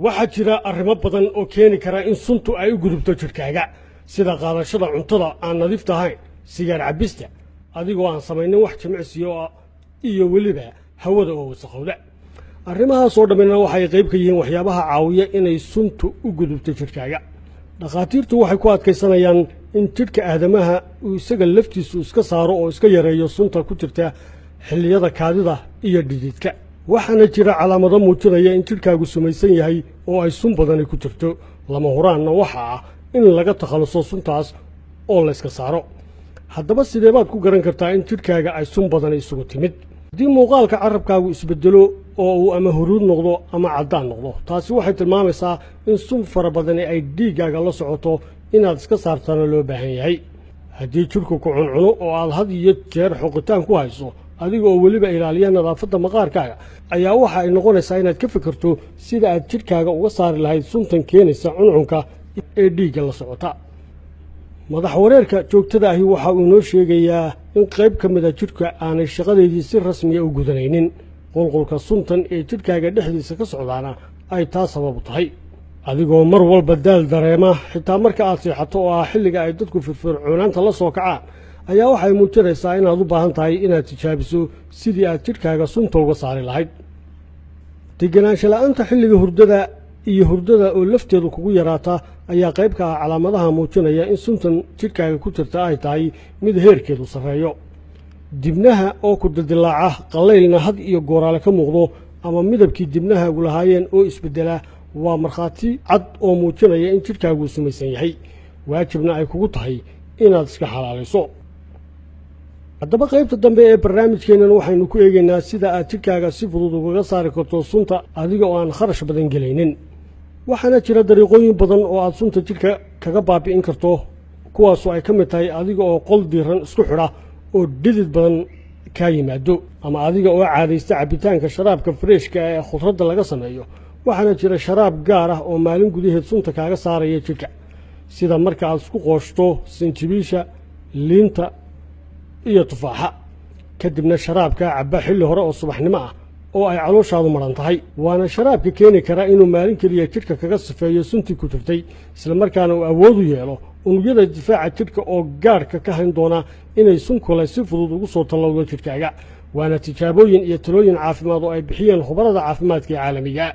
Waxaa jira arrimo badan oo keeni kara in suntu ay u gudubto jidhkaaga, sida qaadashada cuntada aan nadiifta ahayn, sigaar cabbista, adigoo aan samaynin wax jimicsiyo iyo weliba hawada oo wasakhowda. Arrimahaas oo dhammina waxay qayb ka yihiin waxyaabaha caawiya inay suntu u gudubto jidhkaaga. Dhakhaatiirtu waxay ku adkaysanayaan in jidhka aadamaha uu isaga laftiisu iska saaro oo iska yareeyo sunta ku jirta xilliyada kaadida iyo dhididka. Waxaana jira calaamado muujinaya in jidhkaagu sumaysan yahay oo ay sun badani ku jirto. Lama huraanna waxa ah in laga takhaluso suntaas oo layska saaro. Haddaba sidee baad ku garan kartaa in jidhkaaga ay sun badani isugu timid? Haddii muuqaalka carrabkaagu isbedelo oo uu ama huruud noqdo ama caddaan noqdo, taasi waxay tilmaamaysaa in sun fara badani ay dhiiggaaga la socoto, inaad iska saartana loo baahan yahay. Haddii jidhku ku cuncuno oo aad had iyo jeer xoqitaan ku hayso, adiga oo weliba ilaaliya nadaafadda maqaarkaaga, ayaa waxa ay noqonaysaa inaad ka fikirto sida aad jidhkaaga uga saari lahayd suntan keenaysa cuncunka ee dhiigga la socota. Madax wareerka joogtada ahi waxa uu inoo sheegayaa in qayb ka mida jidhka aanay shaqadeedii si rasmiya u gudanaynin, qulqulka suntan ee jidhkaaga dhexdiisa ka socdaana ay taa sababu tahay. Adigoo mar walba daal dareema, xitaa marka aad seexato oo ah xilliga ay dadku firfircoonaanta la soo kacaan, ayaa waxay muujinaysaa inaad u baahan tahay inaad tijaabiso sidii aad jidhkaaga sunta uga saari lahayd. Degenaansho la'aanta xilliga hurdada iyo hurdada oo lafteedu kugu yaraata ayaa qayb ka ah calaamadaha muujinaya in suntan jidhkaaga ku jirta ay tahay mid heerkeedu sarreeyo. Dibnaha oo ku dildilaaca, qallaylna had iyo gooraale ka muuqdo, ama midabkii dibnahaagu lahaayeen oo isbeddela, waa markhaati cad oo muujinaya in jidhkaagu sumaysan yahay, waajibna ay kugu tahay inaad iska xalaalayso. Haddaba qaybta dambe ee barnaamijkeennan waxaynu ku eegaynaa sida aad jidhkaaga si fudud ugaga saari karto sunta adiga oo aan kharash badan gelaynin. Waxaana jira dariiqooyin badan oo aad sunta jidhka kaga baabi'in karto, kuwaasoo ay ka mid tahay adiga oo qol diiran isku xidha oo dhidid badan kaa yimaado, ama adiga oo caadaysta cabbitaanka sharaabka freeshka ee khudradda laga sameeyo. Waxaana jira sharaab gaar ah oo maalin gudaheed sunta kaaga saaraya jidhka, sida marka aad isku qooshto sinjibiisha, liinta iyo tufaaxa, kadibna sharaabkaa cabba xilli hore oo subaxnimo ah oo ay calooshaadu madhan tahay. Waana sharaabka keeni kara inuu maalin keliya jidhka kaga sifeeyo suntii ku jirtay, islamarkaana uu awood u yeelo unugyada difaaca jidhka oo gaadhka ka hayn doona inay sun kale si fudud ugu soo tallowdo jidhkaaga. Waana tijaabooyin iyo talooyin caafimaad oo ay bixiyeen khubarada caafimaadka ee caalamiga.